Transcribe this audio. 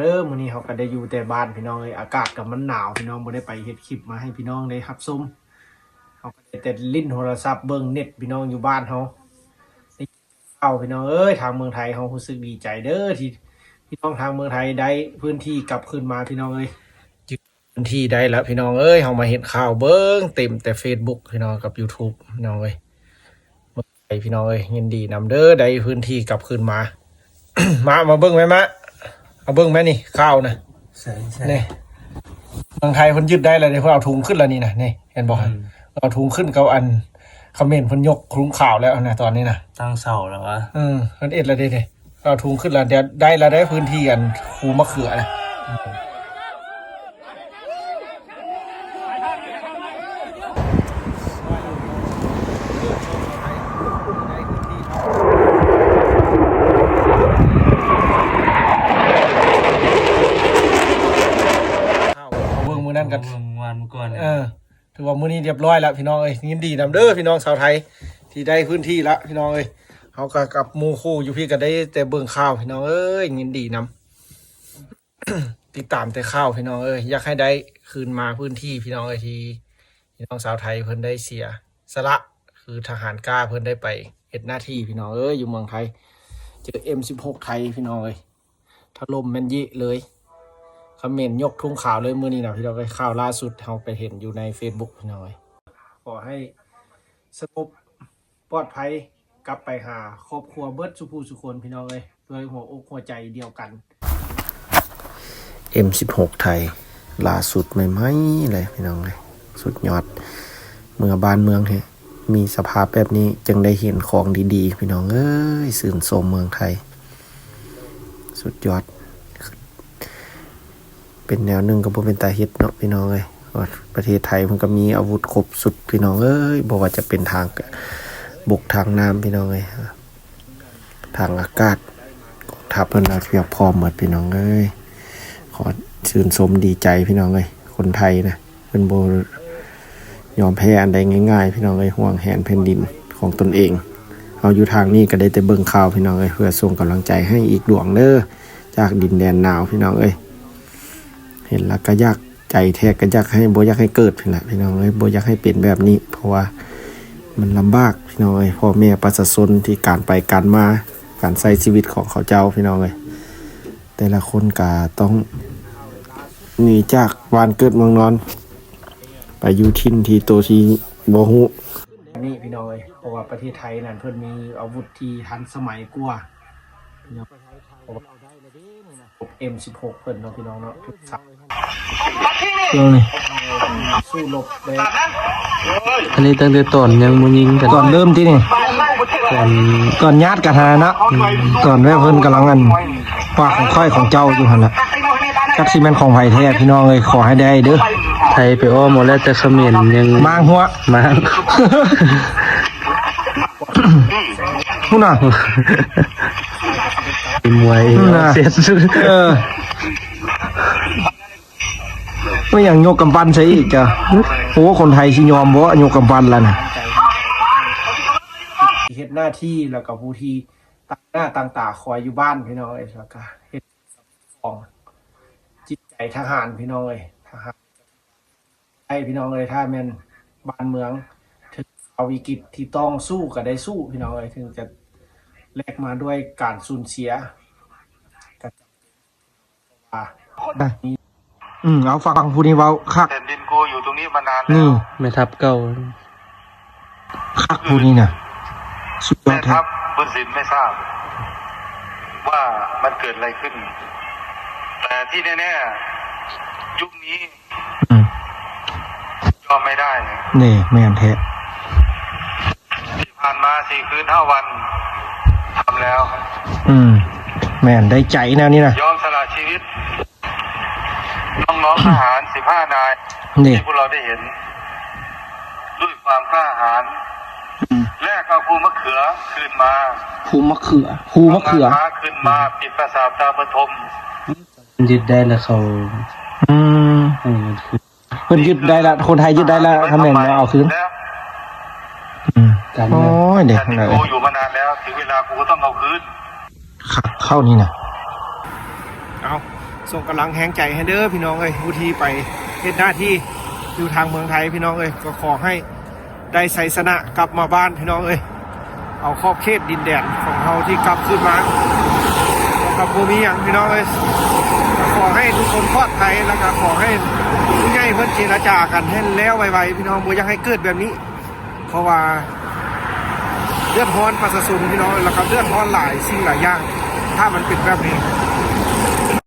ເດີ ມື້ນີ້ເຮົາກໍໄດ້ຢູ່ແຕ່ບ້ານພີ່ນ້ອງເອີຍ ອາກາດກໍມັນໜາວພີ່ນ້ອງ ບໍ່ໄດ້ໄປເຮັດຄລິບມາໃຫ້ພີ່ນ້ອງໄດ້ຮັບຊົມ ເຮົາກໍໄດ້ແຕ່ຫຼິ້ນໂທລະສັບເບິ່ງເນັດພີ່ນ້ອງຢູ່ບ້ານເຮົາ ໄດ້ກິນເຂົ້າພີ່ນ້ອງເອີຍ ທາງເມືອງໄທເຮົາຮູ້ສຶກດີໃຈເດີ ທີ່ພີ່ນ້ອງທາງເມືອງໄທໄດ້ພື້ນທີ່ກັບຄືນມາພີ່ນ້ອງເອີຍ ພື້ນທີ່ໄດ້ລະພີ່ນ້ອງເອີຍ ເຮົາມາເຮັດຂ່າວເບິ່ງເຕັມແຕ່ເຟສບຸກພີ່ນ້ອງກັບຢູທູບພີ່ນ້ອງເອີຍ ເມືອງໄທພີ່ນ້ອງເອີຍ ຍິນດີນຳເດີ ໄດ້ພື້ນທີ່ກັບຄືນມາ ມາ ມາເບິ່ງແມ່ ມາ ເອົາເບິ່ງແມ່ນີ້ ຂ່າວນະ ໃຊ່ ໃຊ່ ນີ້ ເມືອງໄທເພິ່ນຍຶດໄດ້ແລ້ວເດ້ ເພິ່ນເອົາທຸງຂຶ້ນແລ້ວນີ້ນະ ນີ້ ເຫັນບໍ່ ອືມ ເອົາທຸງຂຶ້ນກັບອັນ ຂະເໝນເພິ່ນຍົກທຸງຂາວແລ້ວນະ ຕອນນີ້ນະ ຕັ້ງເສົາແລ້ວວະ ເອີ ເພິ່ນເຮັດແລ້ວເດ້ ເອົາທຸງຂຶ້ນແລ້ວ ໄດ້ແລ້ວເດ້ ພື້ນທີ່ອັນພູມະເຂືອນະ ເບິ່ງມື້ນັ້ນກັນ ເບິ່ງວານມື້ກ່ອນ ເອີ ຖືວ່າມື້ນີ້ຮຽບຮ້ອຍແລ້ວພີ່ນ້ອງເອີຍ ຍິນດີນຳເດີພີ່ນ້ອງຊາວໄທ ທີ່ໄດ້ພື້ນທີ່ລະພີ່ນ້ອງເອີຍ ເຮົາກໍກັບໝູ່ຄູ່ຢູ່ພີ້ກໍໄດ້ແຕ່ເບິ່ງຂ່າວພີ່ນ້ອງເອີຍ ຍິນດີນຳ ຕິດຕາມແຕ່ຂ່າວພີ່ນ້ອງເອີຍ ຢາກໃຫ້ໄດ້ຄືນມາພື້ນທີ່ພີ່ນ້ອງເອີຍ ທີ່ພີ່ນ້ອງຊາວໄທເພິ່ນໄດ້ເສຍສະຫຼະ ຄືທະຫານກ້າເພິ່ນໄດ້ໄປເຮັດໜ້າທີ່ພີ່ນ້ອງເອີຍ ຢູ່ເມືອງໄທ ເຈີເອັມສິບຫົກໄທພີ່ນ້ອງເອີຍ ຖະຫຼົ່ມແມ່ນເຍະເລີຍ ຂະເໝນຍົກທຸງຂາວເລີຍມື້ນີ້ນະພີ່ນ້ອງເອີຍ ຂ່າວລ່າສຸດເຮົາໄປເຫັນຢູ່ໃນເຟສບຸກພີ່ນ້ອງເອີຍ ຂໍໃຫ້ສະຫງົບ ປອດໄພກັບໄປຫາຄອບຄົວເບິດສູ່ຜູ້ສູ່ຄົນພີ່ນ້ອງເອີຍ ດ້ວຍຫົວອົກຫົວໃຈດຽວກັນ ເອັມສິບຫົກໄທ ລ່າສຸດໃໝ່ໆເລີຍພີ່ນ້ອງເອີຍ ສຸດຍອດ ເມື່ອບ້ານເມືອງແທ້ ມີສະພາບແບບນີ້ຈຶ່ງໄດ້ເຫັນຂອງດີໆ ພີ່ນ້ອງເອີຍ ຊື່ນຊົມເມືອງໄທ ສຸດຍອດ ເປັນແນວໜຶ່ງກໍບໍ່ເປັນຕາເຮັດເນາະພີ່ນ້ອງເອີຍ ວ່າປະເທດໄທມັນກໍມີອາວຸດຄົບຊຸດພີ່ນ້ອງເອີຍ ບໍ່ວ່າຈະເປັນທາງບົກທາງນ້ຳພີ່ນ້ອງເອີຍ ທາງອາກາດ ກອງທັບເພິ່ນລະພຽບພ້ອມໝົດພີ່ນ້ອງເອີຍ ຂໍຊື່ນຊົມດີໃຈພີ່ນ້ອງເອີຍ ຄົນໄທນະ ເພິ່ນບໍ່ຍອມແພ້ອັນໃດງ່າຍໆ ພີ່ນ້ອງເອີຍ ຫວງແຫນແຜ່ນດິນຂອງຕົນເອງ ເຮົາຢູ່ທາງນີ້ກໍໄດ້ແຕ່ເບິ່ງຂ່າວພີ່ນ້ອງເອີຍ ເພື່ອສົ່ງກຳລັງໃຈໃຫ້ອີກດວງເດີ ຈາກດິນແດນໜາວພີ່ນ້ອງເອີຍ ເຫັນແລ້ວກໍຢາກ ໃຈແທ້ກໍຢາກໃຫ້ ບໍ່ຢາກໃຫ້ເກີດພຸ້ນແຫຼະພີ່ນ້ອງເອີຍ ບໍ່ຢາກໃຫ້ເປັນແບບນີ້ ເພາະວ່າມັນລຳບາກພີ່ນ້ອງເອີຍ ພໍ່ແມ່ປະຊາຊົນທີ່ການໄປການມາ ການໃຊ້ຊີວິດຂອງເຂົາເຈົ້າພີ່ນ້ອງເອີຍ ແຕ່ລະຄົນກໍຕ້ອງໜີຈາກບ້ານເກີດເມືອງນອນ ໄປຢູ່ຖິ່ນທີ່ໂຕທີ່ບໍ່ຮູ້ ນີ້ພີ່ນ້ອງເອີຍ ເພາະວ່າປະເທດໄທນັ້ນເພິ່ນມີອາວຸດທີ່ທັນສະໄໝກວ່າ ເອັມສິບຫົກເພິ່ນເນາະພີ່ນ້ອງເນາະ ເອີ ສູ້ລົບໄດ້ ອັນນີ້ຕັ້ງແຕ່ຕອນຍັງບໍ່ຍິງກັນ ຕອນເລີ່ມຕິນີ້ ຕອນ ຕອນຍາດກັນຫັ້ນນະ ອືມ ຕອນແບບເພິ່ນກຳລັງອັນ ວ່າຂອງຂ້ອຍຂອງເຈົ້າຢູ່ຫັ້ນລະ ຈັກຊິແມ່ນຂອງໃຜແທ້ພີ່ນ້ອງເອີຍ ຂໍໃຫ້ໄດ້ເດີ ໄທໄປອ້ອມເອົາແລ້ວ ແຕ່ຂະເໝນຍັງ ມ້າງຫົວ ມ້າງ ພຸ້ນນະ ມີມວຍ ພຸ້ນນະ ເຊັດ ເອີ ບໍ່ຫຍັງຍົກກຳປັ້ນໃສ່ອີກກະ ໂອ້ ຄົນໄທຊິຍອມບໍ່ ຍົກກຳປັ້ນລະນະ ເຮັດໜ້າທີ່ ແລ້ວກໍຜູ້ທີ່ ຕັ້ງໜ້າຕັ້ງຕາຄອຍຢູ່ບ້ານພີ່ນ້ອງເອີຍ ແລ້ວກະເຮັດສະພາບຈິດໃຈທະຫານພີ່ນ້ອງເອີຍ ທະຫານໄດ້ພີ່ນ້ອງເອີຍ ຖ້າແມ່ນບ້ານເມືອງເຖິງຄາວວິກິດທີ່ຕ້ອງສູ້ກໍໄດ້ສູ້ພີ່ນ້ອງເອີຍ ເຖິງຈະແລກມາດ້ວຍການສູນເສຍ ອາ ອືມ ເອົາ ຟັງຜູ້ນີ້ເວົ້າຄັກ แผ่นดินกูอยู่ตรงนี้มานานแล้ว ນີ້ ແມ່ທັບເກົ່າ ຄັກຜູ້ນີ້ນະ ສຸດຍອด แม่ทัพบุญสินไม่ทราบว่ามันเกิดอะไรขึ้น แต่ที่แน่ๆ ยุคนี้ ອືມ ยอมไม่ได้ ນີ້ ແມ່ນແທ້ ที่ผ่านมาสี่คืนห้าวัน ทำแล้ว ອືມ ແມ່ນ ໄດ້ໃຈແນວນີ້ນະ ยอมสละชีวิต น้องๆ ทหารสิบห้านาย ນີ້ ที่พวกเราได้เห็น ด้วยความกล้าหาญ ອືມ แลกเอาภูมะเขือคืนมา ພູມະເຂືອ ພູມະເຂືອ ເອົາງາຊ້າງຄືນມາ ປິດปราสาทดาวปทุม ຍຶດໄດ້ແລ້ວເຂົາ ອືມ ເອີ ເພິ່ນຍຶດໄດ້ລະ ຄົນໄທຍຶດໄດ້ລະ ຄຳແມ່ນບໍ່ເອົາຄືນ ອືມ ໂອ້ຍ ເດັກ แผ่นดินกูอยู่มานานแล้ว ถึงเวลากูก็ต้องเอาคืน ຄັກເຂົ້ານີ້ນະ ສົ່ງກຳລັງແຮງໃຈໃຫ້ເດີພີ່ນ້ອງເອີຍ ຜູ້ທີ່ໄປເຮັດໜ້າທີ່ຢູ່ທາງເມືອງໄທພີ່ນ້ອງເອີຍ ກໍຂໍໃຫ້ໄດ້ໄຊຊະນະກັບມາບ້ານພີ່ນ້ອງເອີຍ ເອົາຂອບເຂດດິນແດນຂອງເຮົາທີ່ກັບຄືນມາ ກໍບໍ່ມີຫຍັງພີ່ນ້ອງເອີຍ ຂໍໃຫ້ທຸກຄົນປອດໄພ ແລ້ວກໍຂໍໃຫ້ຜູ້ໃຫຍ່ເພິ່ນເຈລະຈາກັນໃຫ້ແລ້ວໄວໆ ພີ່ນ້ອງ ບໍ່ຢາກໃຫ້ເກີດແບບນີ້ ເພາະວ່າເດືອດຮ້ອນປະຊາຊົນພີ່ນ້ອງ ແລ້ວກໍເດືອດຮ້ອນຫຼາຍສິ່ງຫຼາຍຢ່າງ ຖ້າມັນເປັນແບບນີ້